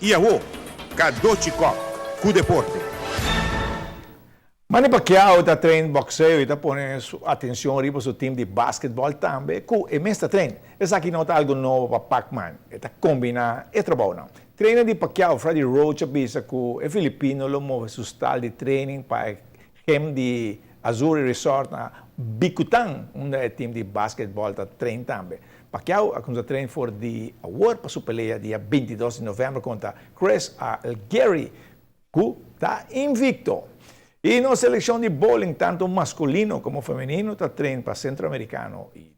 I awo, Kadochi Kok ku deporte. Manny Pacquiao ta train boxeo y ta pone su atencion riba su team di basketball tambe cu e mes ta train. Esaki no ta algo nobo pa Pacman, e ta combina e trabounan. Trainer di Pacquiao, Freddie Roach a bisa cu e Filipino lo move su stal di training pa e gym di Azuri Resort na Bicutan, unda e team di basketball ta train tambe. Pacquiao a cuminsa train for di awor pa su pelea dia 22 di november contra Chris Algieri Cu ta invicto. Y nos seleccion di bowling tanto masculino como femenino ta train pa Centroamericano y.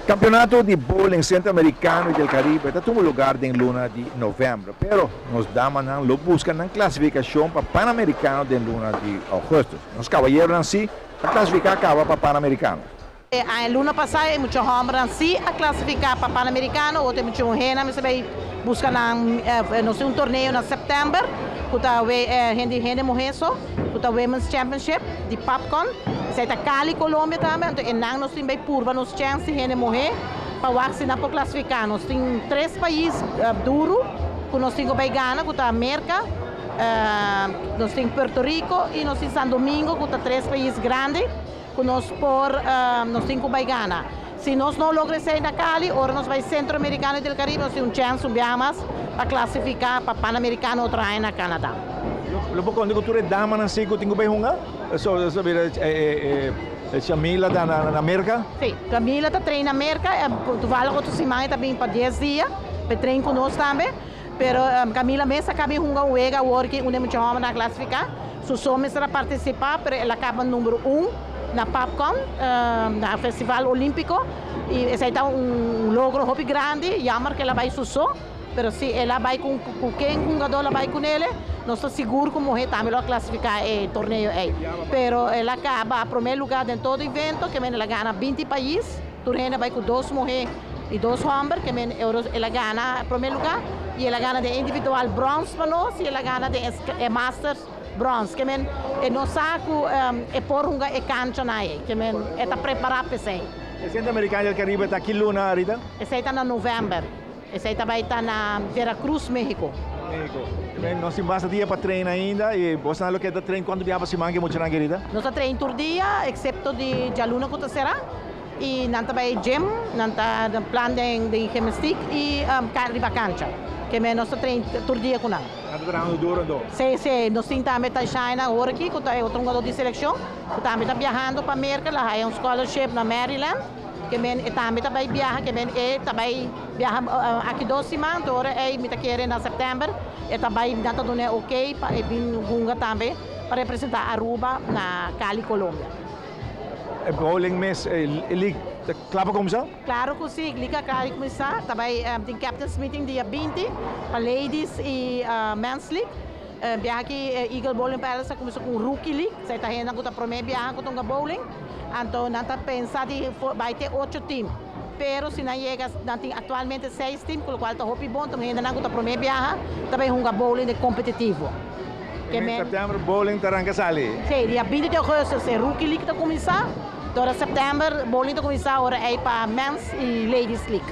Campeonato di bowling Centroamericano y del Caribe ta tuma lugar den luna di november, pero nos damanan lo busca nan clasificacion pa Panamericano den luna di augustus. Nos caballeronan si a clasifica caba pa Panamericano. E aña luna pasa e mucha hombernan si a clasifica pa Panamericano, otro e mucha muhernan mester bay busca nan, nos tin un torneo na september cu ta hende hende muher so, cu ta Women's Championship di Papcon, esey ta Cali Colombia tambe, anto e nan nos tin bay purba nos chance di hende muher pa wak si nan por clasifica. Nos tin tres pais duro cu nos tin cu bay gana cu ta Merca, Nos tin Puerto Rico y nos tin San Domingo cu ta tres pais grandi cu nos por nos tin cu bay gana. Si nos no logra esey na Cali, ora nos bay Centro Americano y del Caribe nos tin un chance un biaha mas pa clasifica pa Panamericano otro aña na Canada. Lo por conta cu tur e damanan si cu tin cu bay hunga? So bira Shamila ta na Merca? Si, Camila ta train na Merca, toevallig otro siman e ta bin pa dies dia pa e train cu nos tambe. Pero Camila mes a caba hunga un wega awor ki un e mucha homber na clasifica. Su so mester a participa pero el a caba number un na Papcon, na Festival Olimpico y esey ta un logro hopi grandi. Jammer cu el a bay su so, pero si el a bay cu ken hungador el a bay cunele, nos ta sigur cu muher tambe lo a clasifica e torneo ey. Pero el a caba primer lugar den todo evento, ke men el a gana binti pais. Tur hende a bai ku dos muhé i dos hòmber, ke men el a gana promé lugá i el a gana den individual bròns pa nos i el a gana den e masters bròns. Ke men e no sa ku e por hunga e kanchanan ei, ke men e ta prepará p'esei. E Centro Americano del Caribe ta ki luna, Rita? Esei ta na novèmber. Esei ta bai ta na Veracruz, Mexico. Mexico. Nos tin basta dia pa train ainda y bosnan lo keda train cuanto bia pa siman ke muchanan ke Rita? Nos ta train tur dia excepto di djaluna cu ta cera y nan ta bai gym, nan ta plan den gymnastiek y riba cancha. Ke men nos ta train tur dia cu nan. Nan ta trahando duro anto? Si, si. Nos tin tambe Tyshaina awor aki cu ta e otro hungador di seleccion cu tambe ta biahando pa Merca, la haya un scholarship na Maryland. Ke men e tambe ta bai biaha, ke men e ta bai biaha aki dos siman, te ora ei mi ta kere na sèptèmber e ta bai, nan ta duna e okey pa e bin hunga tambe pa representá Aruba na Cali, Colombia. E bowling mes, e league ta kla pa kuminsá? Klaro ku si, league a kla di kuminsá, ta bai tin captain's meeting dia 20 pa ladies i men's league. Biaha aki Eagle Bowling Palace a kuminsá ku un rookie league, esei ta hendenan ku ta promé biaha ku ta hunga bowling. Anto nan ta pensa di bai te ocho team. Pero si nan yega, nan tin actualmente seis team, cu locual ta hopi bon, ta hendenan cu ta prome biaha ta bay hunga bowling den competitivo. Ke men. September bowling ta ranca sali. Si, dia 20 di augustus e Rookie League ta cuminsa, tora september bowling ta cuminsa ora ey pa Men's y Ladies League.